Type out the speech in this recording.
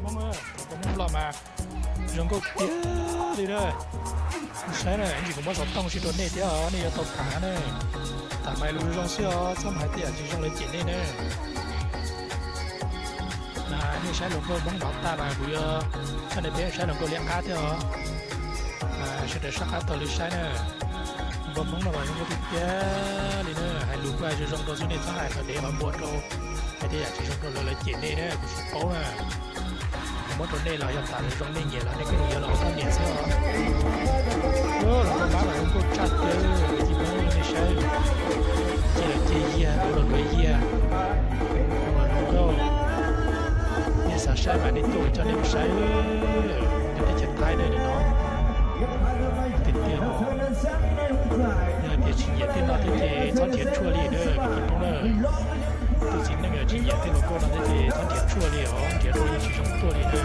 Hmoob, hluas nkauj Hmoob los mas zoo nkauj tiag li na. Saib na, ib ntsis kuv muab xov tooj sib rau nej thiab os, nej yuav tau tham na. Tham mas hais lus zoo xwb os, txhob mus hais tej yam tsis zoo lawv cem nej na. Nej saib hluas nkauj Hmoob nov tag mas kuv yuav coj nej peb saib hluas nkauj liab qab thiab os. Sawv daws sab qab taug lw saib na. Hluas nkauj Hmoob no mas zoo nkauj tiag tiag li na, hais lus kuj hais zoo zoo rau xwb, nej txhob hais qhov dev qhov npua rau, hais tej yam tsis zoo rau lawv, lawv cem nej na, kuv tsis paub na. Muab rau nej los yog tham zoo nej nyiam los nej kuj yuav los txhob nyiam xwb os. Hluas nkauj Hmoob mas zoo nkauj tshaj tiag, ib pliag nej saib, ces los ces yiag, ua los dua yiag, ua los zoo nkauj. Nej xav saib mas nej tuaj coj nej mus saib, nyob teb chaws Thaib na no. Tiag tiag, yog tias tsis nyiam tej no thiab ces txhob nrhiav tshuaj li na kwv tij Hmoob na. Tus txiv neej tsis nyiam tej hluas nkauj no thiab ces txhob nrhiav tshuaj li os, nrhiav tshuaj yeej tsis zoo tuaj li na.